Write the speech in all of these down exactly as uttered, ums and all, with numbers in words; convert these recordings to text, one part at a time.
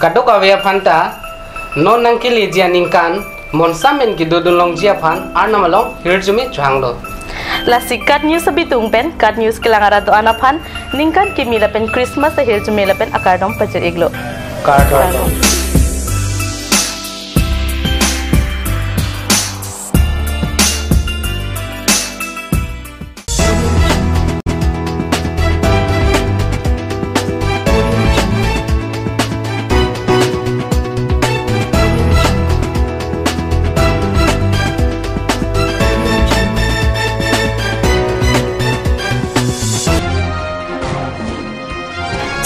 Kadokave aphan ta non nangkeleji aningkan monsam pen kedodun longji aphan Arnam along hirjume chohanglo. Lasi KAT News abitung pen KAT News kelang arat do-an aphan ningkan kimi lapen Christmas ahirjume lapen akardom pajir-iklo. Kardom.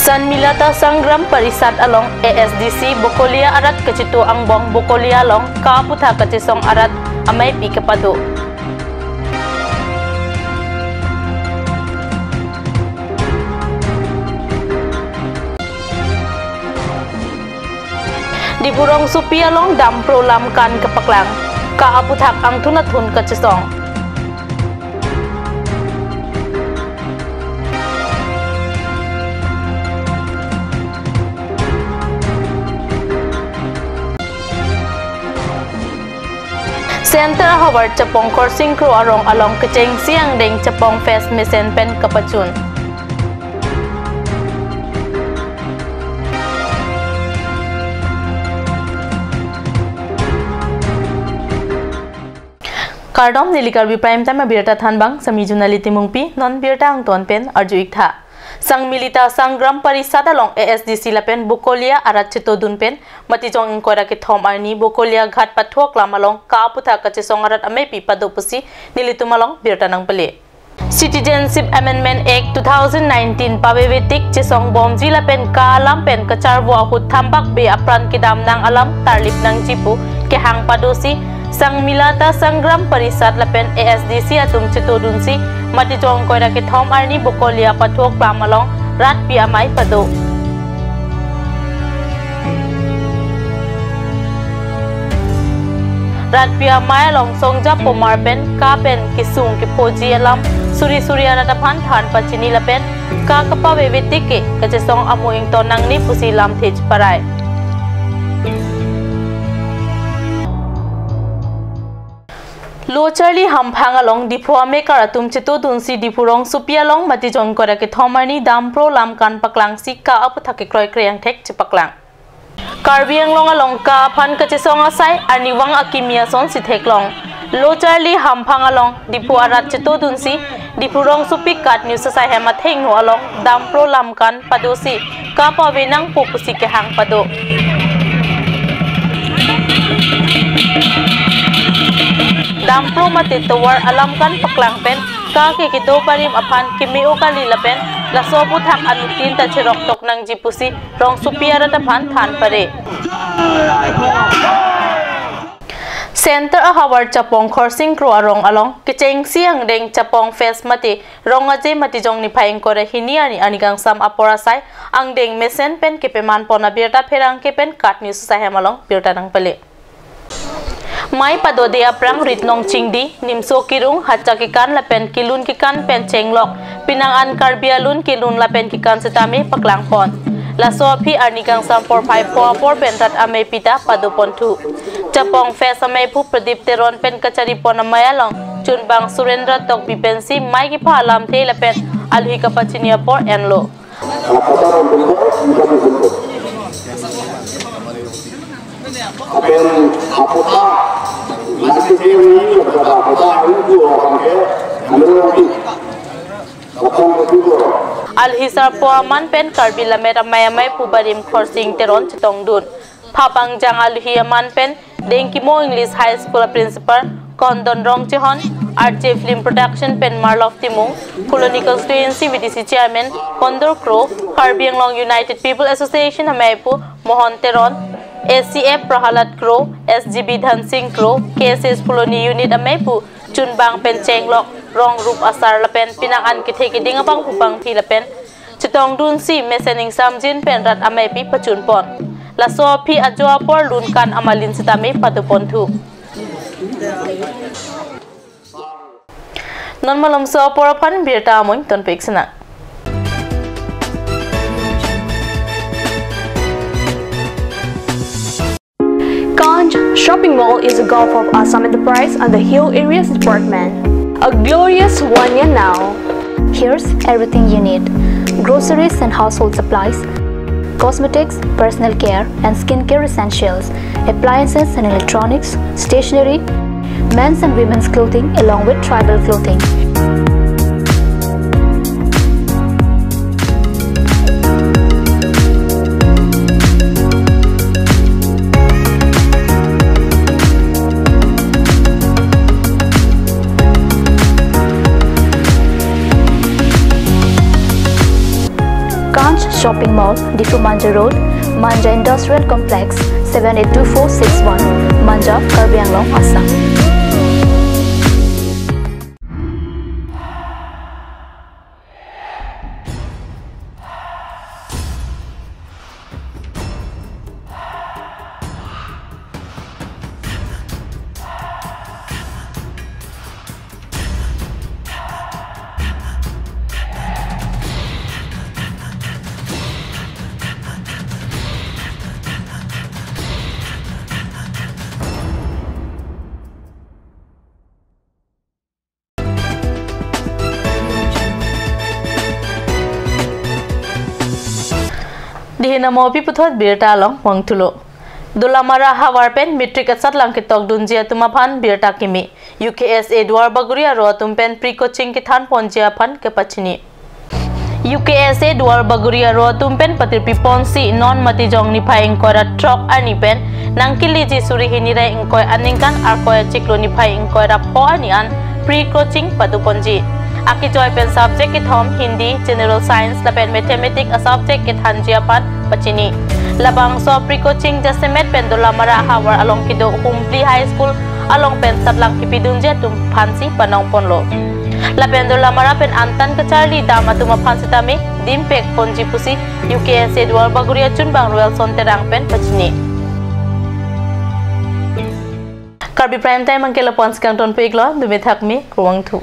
Sangmilata Sangram Parishad along A S D C Bokolia arat kachito angbong Bokolia along ka aputhak kachesong arat ameipi kepado. Diphu rongsopi along Dampro lamkan kepaklang, ka aputhak angthun athun kachesong. Center ahavar Chapong Khorsing Kro arong along kechengsi angdeng Chapong Fest mesen pen kapachun. Kardom, neli Karbi Prime Time abirta thanbang, Sami Junali Timungpi, non birta angton pen arju-iktha. Sangmilata Sangram Parishad along A S D C lapen Bokolia arat chitodun pen, Matijong ingkoi ra kethom arni Bokolia Ghat pathok lam along ka aputhak kachesong arat ameipi pado pusi nelitum along birta nangpale. Citizenship Amendment Act two thousand nineteen pavevetik chesong bomji lapen ka alam pen kacharvo ahut thambak be apran kedam nang alam tarlip nangji pu kehang padosi Sangmilata Sangram Parishad lapen A S D C atum chitodunsi Matijong ingkoi ra kethom arni Bokolia pathok lam along ratpi amei pado. Ratpi amei along songja pomar pen ka pen kesung kephoji alam suri suri arat aphan than pachini lapen ka kapavevetik ke kachesong amo ington nangne pusi lamthe chiparai. Lo Charli Hamphang along Diphu amekar atum chitodunsi Diphu rongsopi along Matijong ingkoi ra kethom arni Dampro lamkan paklangsi ka aputhak kekroikre angthek chepaklang. Karbi Anglong along ka aphan kachesong asai arnivang akimi asonsi theklong. Lo Charli Hamphang along Diphu arat chitodunsi Diphu rongsopi KAT News asai hem athengno along Dampro lamkan padosi ka pave nangpo pusi kehang pado. Dampro mate tovar alamkan paklang pen ka ke kedo barim aphan keme-o kali lapen laso aputhak anuttin ta cheroktok nangji pusi rongsopi arat aphan than pare. Center ahavar Chapong Khorsing Kro arong along kechengsi angdeng Chapong Fest mate Rong Aje Matijong niphai ingkoi ra hini arni arni kangsam apor asai angdeng mesen pen kepeman pon abirta pherangke pen KAT News asai hem along birta nangpale. Mei padode aphrang rit nong chingdi, nimso kirung, hacha kekan lapen kelun kekan pen chenglok pinang an Karbi alun kelun lapen kekan setame paklang pon. Laso aphi arni kangsam porphai pho apor pen rat ameipi ta pado ponthu. Chapong Fest ameiphu Pradip Teron pen kachari pon amei along chunbang Surendra Tokbi pensi mei kepha alamthe lapen alohi kapachini apor enlo. Alohi sarpo aman pen Karbi Lammet Amei ameiphu Barim Khorsing Teron chetongdun. Phapangjang alohi aman pen Dengkimo English High School a Principal Kondon Rongchehon, R J Film Production pen Marlov Timung, Phuloni Constituency V D C Chairman Kondor Kro, Karbi Anglong United People Association ameiphu Mohon Teron, A C F Prahalad Kro, S G B Dhansing Kro, K S S Phuloni Unit ameiphu chunbang pen chenglok, rong rup asar lapen pinang an kethe keding abangphu bangphi lapen chetongdunsi mesen ingsamjin pen rat ameipi pachun pon. Laso aphi ajo apor lunkan amalin setame pado ponthu. Non malomso apor aphan birta amoin tonpik sena. Mall is a Gulf of Assam Enterprise under Hill Areas Department. A glorious one year now. Here's everything you need: groceries and household supplies, cosmetics, personal care and skincare essentials, appliances and electronics, stationery, men's and women's clothing along with tribal clothing. Kanch Shopping Mall, Diphu Manja Road, Manja Industrial Complex, seven eight two four six one, Manja, Karbi Anglong, Assam. Dihin amopi puthot birta along vangthulo. Dolamara havar pen matric asatlang ketokdunji atum aphan birta kimi. U K S A Duar Bagori aro atum pen pre-coaching kethanponji aphan kepachini. U K S A Duar Bagori aro atum pen patirpiponsi non Matijong niphai ingkoi ra throk arni pen nangkeleji suri hini ra ingkoi aningkan Arkoi achiklo niphai ingkoi ra pho arni an pre-coaching padoponji. Akejoi pen subject kethom Hindi, General Science lapen Mathematics a-subject kethanji aphan pachini. Labangso pre-coaching jasemet pen Dolamara havar along kedo Humpli High School along pen satlang kepidunji atum aphansi panongponlo. Lapen Dolamara pen antan kacharli dam atum aphan sitame dimpekponji pusi U K S A Duar Bagori achunbang Royalson Terang pen pachini. Karbi Prime Time anke lapu-an si kangtonpiklo, dumi thakmi, kurvangthu.